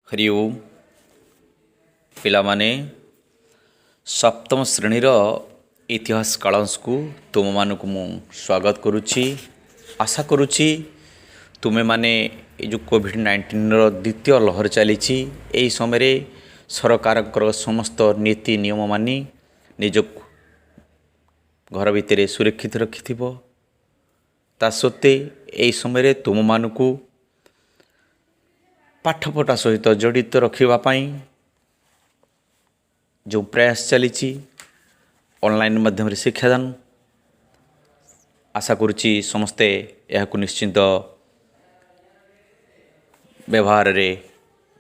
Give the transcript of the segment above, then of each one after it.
ହରି ଓମ୍। ପିଲାମାନେ, ସପ୍ତମ ଶ୍ରେଣୀର ଇତିହାସ କାଳାଂଶକୁ ତୁମମାନଙ୍କୁ ମୁଁ ସ୍ୱାଗତ କରୁଛି। ଆଶା କରୁଛି ତୁମେମାନେ ଏ ଯେଉଁ କୋଭିଡ଼-19ର ଦ୍ୱିତୀୟ ଲହର ଚାଲିଛି, ଏହି ସମୟରେ ସରକାରଙ୍କର ସମସ୍ତ ନୀତି ନିୟମ ମାନି ନିଜକୁ ଘର ଭିତରେ ସୁରକ୍ଷିତ ରଖିଥିବ। ତା ସତ୍ତ୍ୱେ ଏହି ସମୟରେ ତୁମମାନଙ୍କୁ ପାଠପଢ଼ା ସହିତ ଜଡ଼ିତ ରଖିବା ପାଇଁ ଯେଉଁ ପ୍ରୟାସ ଚାଲିଛି ଅନଲାଇନ୍ ମାଧ୍ୟମରେ ଶିକ୍ଷାଦାନ, ଆଶା କରୁଛି ସମସ୍ତେ ଏହାକୁ ନିଶ୍ଚିନ୍ତ ବ୍ୟବହାରରେ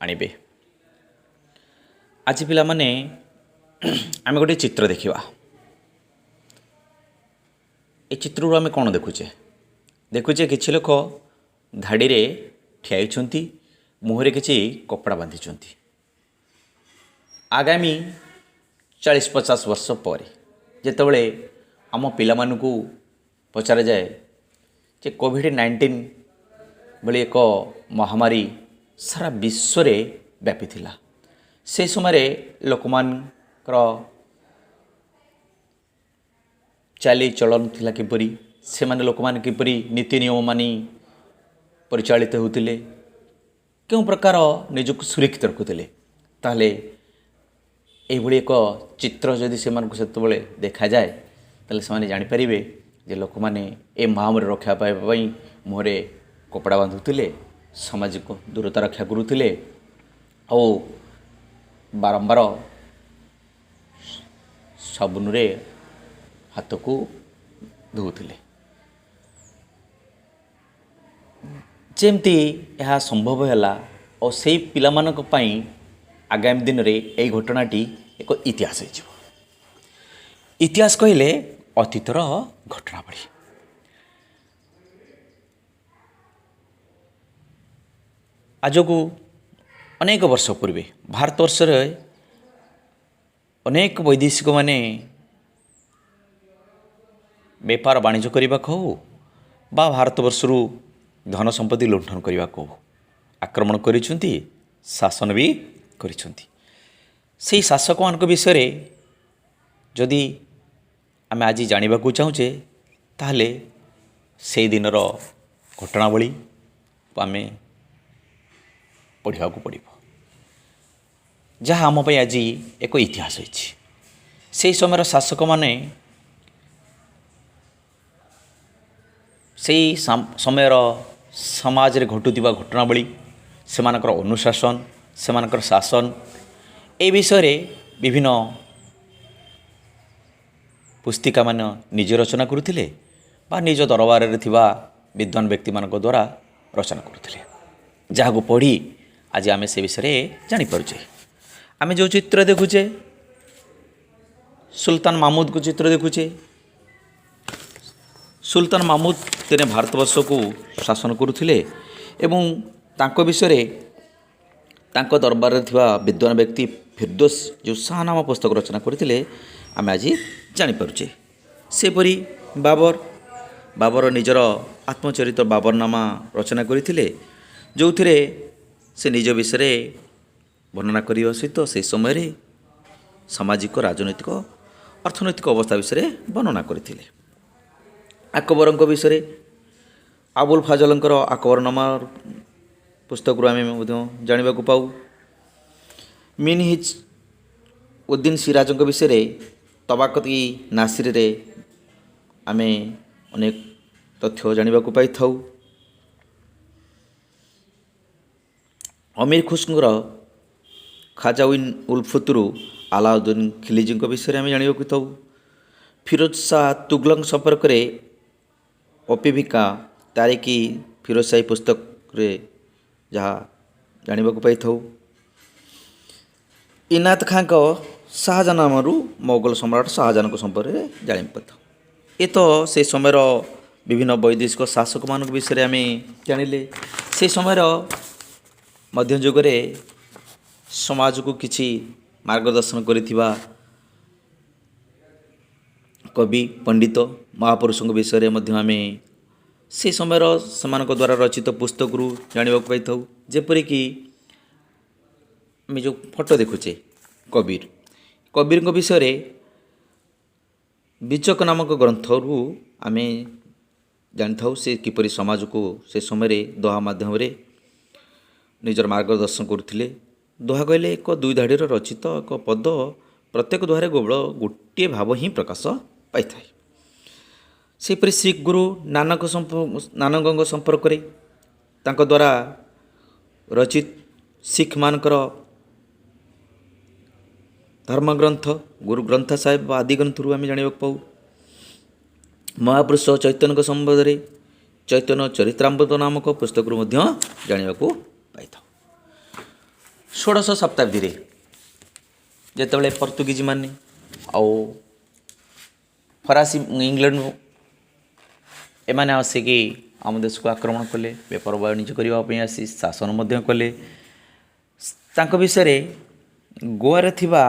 ଆଣିବେ। ଆଜି ପିଲାମାନେ, ଆମେ ଗୋଟିଏ ଚିତ୍ର ଦେଖିବା। ଏ ଚିତ୍ରରୁ ଆମେ କ'ଣ ଦେଖୁଛେ? ଦେଖୁଛେ କିଛି ଲୋକ ଧାଡ଼ିରେ ଠିଆ ହୋଇଛନ୍ତି, ମୁହଁରେ କିଛି କପଡ଼ା ବାନ୍ଧିଛନ୍ତି। ଆଗାମୀ 40-50 ବର୍ଷ ପରେ ଯେତେବେଳେ ଆମ ପିଲାମାନଙ୍କୁ ପଚରାଯାଏ ଯେ କୋଭିଡ଼-19 ଭଳି ଏକ ମହାମାରୀ ସାରା ବିଶ୍ୱରେ ବ୍ୟାପିଥିଲା, ସେ ସମୟରେ ଲୋକମାନଙ୍କର ଚାଲିଚଳନ ଥିଲା କିପରି, ସେମାନେ ଲୋକମାନେ କିପରି ନୀତି ନିୟମ ମାନି ପରିଚାଳିତ ହେଉଥିଲେ, କେଉଁ ପ୍ରକାର ନିଜକୁ ସୁରକ୍ଷିତ ରଖୁଥିଲେ, ତାହେଲେ ଏଇଭଳି ଏକ ଚିତ୍ର ଯଦି ସେମାନଙ୍କୁ ସେତେବେଳେ ଦେଖାଯାଏ, ତାହେଲେ ସେମାନେ ଜାଣିପାରିବେ ଯେ ଲୋକମାନେ ଏ ମହାମାରୀ ରକ୍ଷା ପାଇବା ପାଇଁ ମୁହଁରେ କପଡ଼ା ବାନ୍ଧୁଥିଲେ, ସାମାଜିକ ଦୂରତା ରକ୍ଷା କରୁଥିଲେ ଆଉ ବାରମ୍ବାର ସାବୁନରେ ହାତକୁ ଧୋଉଥିଲେ। ଯେମିତି ଏହା ସମ୍ଭବ ହେଲା, ଆଉ ସେଇ ପିଲାମାନଙ୍କ ପାଇଁ ଆଗାମୀ ଦିନରେ ଏଇ ଘଟଣାଟି ଏକ ଇତିହାସ ହେଇଯିବ। ଇତିହାସ କହିଲେ ଅତୀତର ଘଟଣାବଳୀ। ଆଜକୁ ଅନେକ ବର୍ଷ ପୂର୍ବେ ଭାରତବର୍ଷରେ ଅନେକ ବୈଦେଶିକମାନେ ବେପାର ବାଣିଜ୍ୟ କରିବାକୁ ହେଉ ବା ଭାରତବର୍ଷରୁ ଧନ ସମ୍ପତ୍ତି ଲୁଣ୍ଠନ କରିବାକୁ ହେଉ ଆକ୍ରମଣ କରିଛନ୍ତି, ଶାସନ ବି କରିଛନ୍ତି। ସେଇ ଶାସକମାନଙ୍କ ବିଷୟରେ ଯଦି ଆମେ ଆଜି ଜାଣିବାକୁ ଚାହୁଁଛେ, ତାହେଲେ ସେଇ ଦିନର ଘଟଣାବଳୀ ଆମେ ପଢ଼ିବାକୁ ପଡ଼ିବ, ଯାହା ଆମ ପାଇଁ ଆଜି ଏକ ଇତିହାସ ହୋଇଛି। ସେହି ସମୟର ଶାସକମାନେ ସେଇ ସମୟର ସମାଜରେ ଘଟୁଥିବା ଘଟଣାବଳୀ, ସେମାନଙ୍କର ଅନୁଶାସନ, ସେମାନଙ୍କର ଶାସନ, ଏ ବିଷୟରେ ବିଭିନ୍ନ ପୁସ୍ତିକାମାନ ନିଜେ ରଚନା କରୁଥିଲେ ବା ନିଜ ଦରବାରରେ ଥିବା ବିଦ୍ୱାନ ବ୍ୟକ୍ତିମାନଙ୍କ ଦ୍ୱାରା ରଚନା କରୁଥିଲେ, ଯାହାକୁ ପଢ଼ି ଆଜି ଆମେ ସେ ବିଷୟରେ ଜାଣିପାରୁଛେ। ଆମେ ଯେଉଁ ଚିତ୍ର ଦେଖୁଛେ, ସୁଲତାନ ମାହମୁଦଙ୍କ ଚିତ୍ର ଦେଖୁଛେ। ସୁଲତାନ ମାହମୁଦ ଦିନେ ଭାରତବର୍ଷକୁ ଶାସନ କରୁଥିଲେ ଏବଂ ତାଙ୍କ ବିଷୟରେ ତାଙ୍କ ଦରବାରରେ ଥିବା ବିଦ୍ୱାନ ବ୍ୟକ୍ତି ଫିରଦୋସ ଯେଉଁ ଶାହନାମା ପୁସ୍ତକ ରଚନା କରିଥିଲେ, ଆମେ ଆଜି ଜାଣିପାରୁଛେ। ସେପରି ବାବର ନିଜର ଆତ୍ମଚରିତ ବାବରନାମା ରଚନା କରିଥିଲେ, ଯେଉଁଥିରେ ସେ ନିଜ ବିଷୟରେ ବର୍ଣ୍ଣନା କରିବା ସହିତ ସେହି ସମୟରେ ସାମାଜିକ, ରାଜନୈତିକ, ଅର୍ଥନୈତିକ ଅବସ୍ଥା ବିଷୟରେ ବର୍ଣ୍ଣନା କରିଥିଲେ। ଆକବରଙ୍କ ବିଷୟରେ ଆବୁଲ ଫାଜଲଙ୍କର ଆକବରନାମା ପୁସ୍ତକରୁ ଆମେ ମଧ୍ୟ ଜାଣିବାକୁ ପାଉ। ମିନହିଜ୍ ଉଦ୍ଦିନ ସିରାଜଙ୍କ ବିଷୟରେ ତବାକତ ଇ ନାସିରରେ ଆମେ ଅନେକ ତଥ୍ୟ ଜାଣିବାକୁ ପାଇଥାଉ। ଅମୀର ଖୁସ୍ଙ୍କର ଖାଜାଉଇନ୍ ଉଲ୍ ଫୁତରୁ ଆଲାଉଦ୍ଦିନ ଖିଲିଜିଙ୍କ ବିଷୟରେ ଆମେ ଜାଣିବାକୁ ପାଉ। ଫିରୋଜ ଶାହ ତୁଗଲକ ସମ୍ପର୍କରେ ଅପିଭିକା ତାରିକି ଫିରୋଜ ଶାହୀ ପୁସ୍ତକରେ ଯାହା ଜାଣିବାକୁ ପାଇଥାଉ। ଇନାତ ଖାଁଙ୍କ ଶାହଜାହାନାମାରୁ ମୋଗଲ ସମ୍ରାଟ ଶାହଜାହାନଙ୍କ ସମ୍ପର୍କରେ ଜାଣିପାରିଥାଉ। ଏ ତ ସେ ସମୟର ବିଭିନ୍ନ ବୈଦେଶିକ ଶାସକମାନଙ୍କ ବିଷୟରେ ଆମେ ଜାଣିଲେ। ସେ ସମୟର ମଧ୍ୟଯୁଗରେ ସମାଜକୁ କିଛି ମାର୍ଗଦର୍ଶନ କରିଥିବା କବି, ପଣ୍ଡିତ, ମହାପୁରୁଷଙ୍କ ବିଷୟରେ ମଧ୍ୟ ଆମେ ସେ ସମୟର ସେମାନଙ୍କ ଦ୍ୱାରା ରଚିତ ପୁସ୍ତକରୁ ଜାଣିବାକୁ ପାଇଥାଉ। ଯେପରିକି ଆମେ ଯେଉଁ ଫଟୋ ଦେଖୁଛେ କବୀର, କବୀରଙ୍କ ବିଷୟରେ ବିଚକ ନାମକ ଗ୍ରନ୍ଥରୁ ଆମେ ଜାଣିଥାଉ ସେ କିପରି ସମାଜକୁ ସେ ସମୟରେ ଦୋହା ମାଧ୍ୟମରେ ନିଜର ମାର୍ଗଦର୍ଶନ କରୁଥିଲେ। ଦୋହା କହିଲେ ଏକ ଦୁଇ ଧାଡ଼ିର ରଚିତ ଏକ ପଦ, ପ୍ରତ୍ୟେକ ଦୋହାରେ କେବଳ ଗୋଟିଏ ଭାବ ହିଁ ପ୍ରକାଶ ପାଇଥାଏ। ସେହିପରି ଶିଖ ଗୁରୁ ନାନକ, ନାନକଙ୍କ ସମ୍ପର୍କରେ ତାଙ୍କ ଦ୍ୱାରା ରଚିତ ଶିଖମାନଙ୍କର ଧର୍ମଗ୍ରନ୍ଥ ଗୁରୁ ଗ୍ରନ୍ଥ ସାହେବ ଆଦି ଗ୍ରନ୍ଥରୁ ଆମେ ଜାଣିବାକୁ ପାଉ। ମହାପୁରୁଷ ଚୈତନ୍ୟଙ୍କ ସମ୍ବନ୍ଧରେ ଚୈତନ୍ୟ ଚରିତ୍ରାମୃତ ନାମକ ପୁସ୍ତକରୁ ମଧ୍ୟ ଜାଣିବାକୁ ପାଇଥାଉ। ଷୋଡ଼ଶ ଶତାବ୍ଦୀରେ ଯେତେବେଳେ ପର୍ତ୍ତୁଗୀଜମାନେ ଆଉ ଫରାସୀ, ଇଂଲଣ୍ଡ ଏମାନେ ଆସିକି ଆମ ଦେଶକୁ ଆକ୍ରମଣ କଲେ, ବେପାର ବାଣିଜ୍ୟ କରିବା ପାଇଁ ଆସି ଶାସନ ମଧ୍ୟ କଲେ, ତାଙ୍କ ବିଷୟରେ ଗୋଆରେ ଥିବା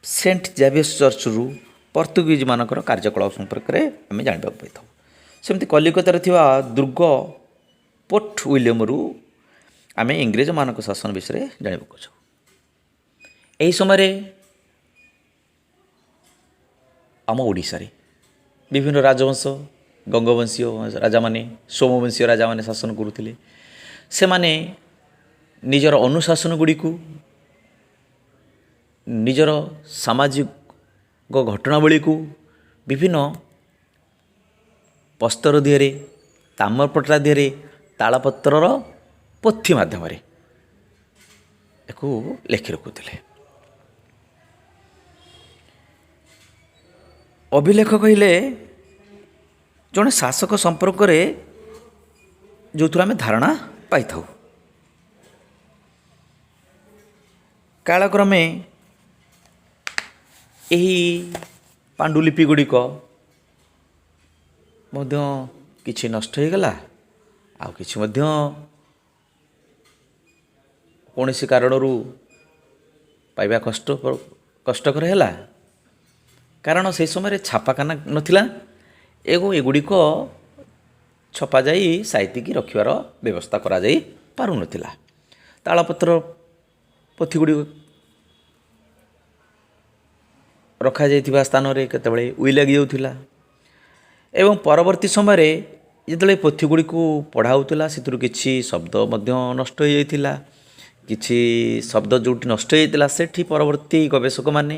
ସେଣ୍ଟ ଜାଭିୟର୍ସ ଚର୍ଚ୍ଚରୁ ପର୍ତ୍ତୁଗୀଜମାନଙ୍କର କାର୍ଯ୍ୟକଳାପ ସମ୍ପର୍କରେ ଆମେ ଜାଣିବାକୁ ପାଇଥାଉ। ସେମିତି କଲିକତାରେ ଥିବା ଦୁର୍ଗ ପୋର୍ଟ ୱିଲିୟମରୁ ଆମେ ଇଂରେଜମାନଙ୍କ ଶାସନ ବିଷୟରେ ଜାଣିବାକୁ ପାଉଛୁ। ଏହି ସମୟରେ ଆମ ଓଡ଼ିଶାରେ ବିଭିନ୍ନ ରାଜବଂଶ, ଗଙ୍ଗବଂଶୀୟ ରାଜାମାନେ, ସୋମବଂଶୀୟ ରାଜାମାନେ ଶାସନ କରୁଥିଲେ। ସେମାନେ ନିଜର ଅନୁଶାସନ ଗୁଡ଼ିକୁ, ନିଜର ସାମାଜିକ ଘଟଣାବଳୀକୁ ବିଭିନ୍ନ ପସ୍ତର ଦିହରେ, ତାମ୍ରପଟ୍ଟା ଦିହରେ, ତାଳପତ୍ରର ପୋଥି ମାଧ୍ୟମରେ ଏକୁ ଲେଖି ରଖୁଥିଲେ। ଅଭିଲେଖ କହିଲେ ଜଣେ ଶାସକ ସମ୍ପର୍କରେ ଯେଉଁଥିରୁ ଆମେ ଧାରଣା ପାଇଥାଉ। କାଳକ୍ରମେ ଏହି ପାଣ୍ଡୁଲିପି ଗୁଡ଼ିକ ମଧ୍ୟ କିଛି ନଷ୍ଟ ହୋଇଗଲା, ଆଉ କିଛି ମଧ୍ୟ କୌଣସି କାରଣରୁ ପାଇବା କଷ୍ଟକର ହେଲା, କାରଣ ସେହି ସମୟରେ ଛାପାଖାନା ନଥିଲା ଏବଂ ଏଗୁଡ଼ିକ ଛପାଯାଇ ସାଇତିକି ରଖିବାର ବ୍ୟବସ୍ଥା କରାଯାଇ ପାରୁନଥିଲା। ତାଳପତ୍ର ପୋଥି ଗୁଡ଼ିକ ରଖାଯାଇଥିବା ସ୍ଥାନରେ କେତେବେଳେ ଉଇ ଲାଗିଯାଉଥିଲା ଏବଂ ପରବର୍ତ୍ତୀ ସମୟରେ ଯେତେବେଳେ ପୋଥି ଗୁଡ଼ିକୁ ପଢ଼ା ହେଉଥିଲା, ସେଥିରୁ କିଛି ଶବ୍ଦ ମଧ୍ୟ ନଷ୍ଟ ହୋଇଯାଇଥିଲା। କିଛି ଶବ୍ଦ ଯେଉଁଠି ନଷ୍ଟ ହୋଇଯାଇଥିଲା, ସେଠି ପରବର୍ତ୍ତୀ ଗବେଷକମାନେ,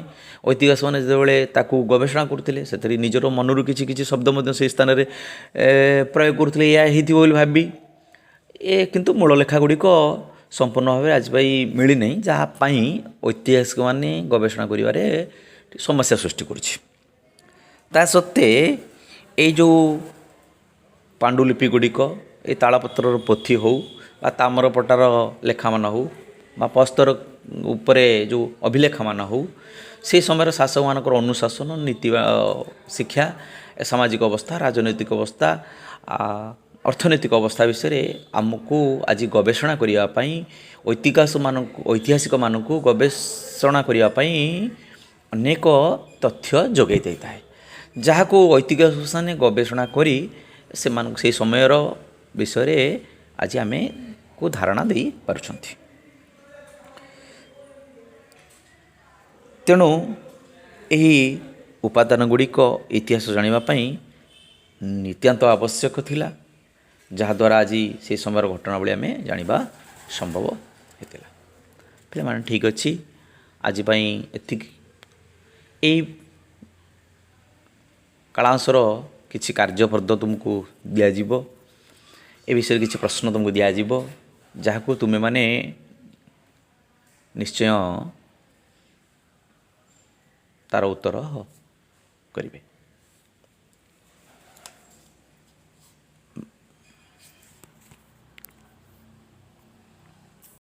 ଐତିହାସିକମାନେ ଯେତେବେଳେ ତାକୁ ଗବେଷଣା କରୁଥିଲେ, ସେଥିରେ ନିଜର ମନରୁ କିଛି କିଛି ଶବ୍ଦ ମଧ୍ୟ ସେଇ ସ୍ଥାନରେ ପ୍ରୟୋଗ କରୁଥିଲେ ଏଇଆ ହେଇଥିବ ବୋଲି ଭାବି। କିନ୍ତୁ ମୂଳ ଲେଖା ଗୁଡ଼ିକ ସମ୍ପୂର୍ଣ୍ଣ ଭାବେ ଆଜି ପାଇଁ ମିଳିନାହିଁ, ଯାହା ପାଇଁ ଐତିହାସିକମାନେ ଗବେଷଣା କରିବାରେ ସମସ୍ୟା ସୃଷ୍ଟି କରୁଛି। ତା ସତ୍ତ୍ୱେ ଏଇ ଯେଉଁ ପାଣ୍ଡୁଲିପି ଗୁଡ଼ିକ, ଏଇ ତାଳପତ୍ରର ପୋଥି ହେଉ ବା ତାମ୍ରପଟାର ଲେଖାମାନ ହେଉ ବା ପସ୍ତର ଉପରେ ଯେଉଁ ଅଭିଲେଖମାନ ହେଉ, ସେହି ସମୟର ଶାସକମାନଙ୍କର ଅନୁଶାସନ, ନୀତି, ଶିକ୍ଷା, ସାମାଜିକ ଅବସ୍ଥା, ରାଜନୈତିକ ଅବସ୍ଥା, ଅର୍ଥନୈତିକ ଅବସ୍ଥା ବିଷୟରେ ଆମକୁ ଆଜି ଗବେଷଣା କରିବା ପାଇଁ, ଐତିହାସିକମାନଙ୍କୁ ଗବେଷଣା କରିବା ପାଇଁ ଅନେକ ତଥ୍ୟ ଯୋଗାଇ ଦେଇଥାଏ, ଯାହାକୁ ଐତିହାସିକମାନେ ଗବେଷଣା କରି ସେମାନଙ୍କୁ ସେହି ସମୟର ବିଷୟରେ ଆଜି ଆମେକୁ ଧାରଣା ଦେଇପାରୁଛନ୍ତି। ତେଣୁ ଏହି ଉପାଦାନ ଗୁଡ଼ିକ ଇତିହାସ ଜାଣିବା ପାଇଁ ନିତ୍ୟାନ୍ତ ଆବଶ୍ୟକ ଥିଲା, ଯାହାଦ୍ୱାରା ଆଜି ସେହି ସମୟର ଘଟଣାବଳୀ ଆମେ ଜାଣିବା ସମ୍ଭବ ହେଇଥିଲା। ପିଲାମାନେ, ଠିକ୍ ଅଛି, ଆଜି ପାଇଁ ଏତିକି। ଏଇ କାଳାଂଶର କିଛି କାର୍ଯ୍ୟଫର୍ଦ୍ଦ ତୁମକୁ ଦିଆଯିବ, ଏ ବିଷୟରେ କିଛି ପ୍ରଶ୍ନ ତୁମକୁ ଦିଆଯିବ, ଯାହାକୁ ତୁମେମାନେ ନିଶ୍ଚୟ ତାର ଉତ୍ତର କରିବେ।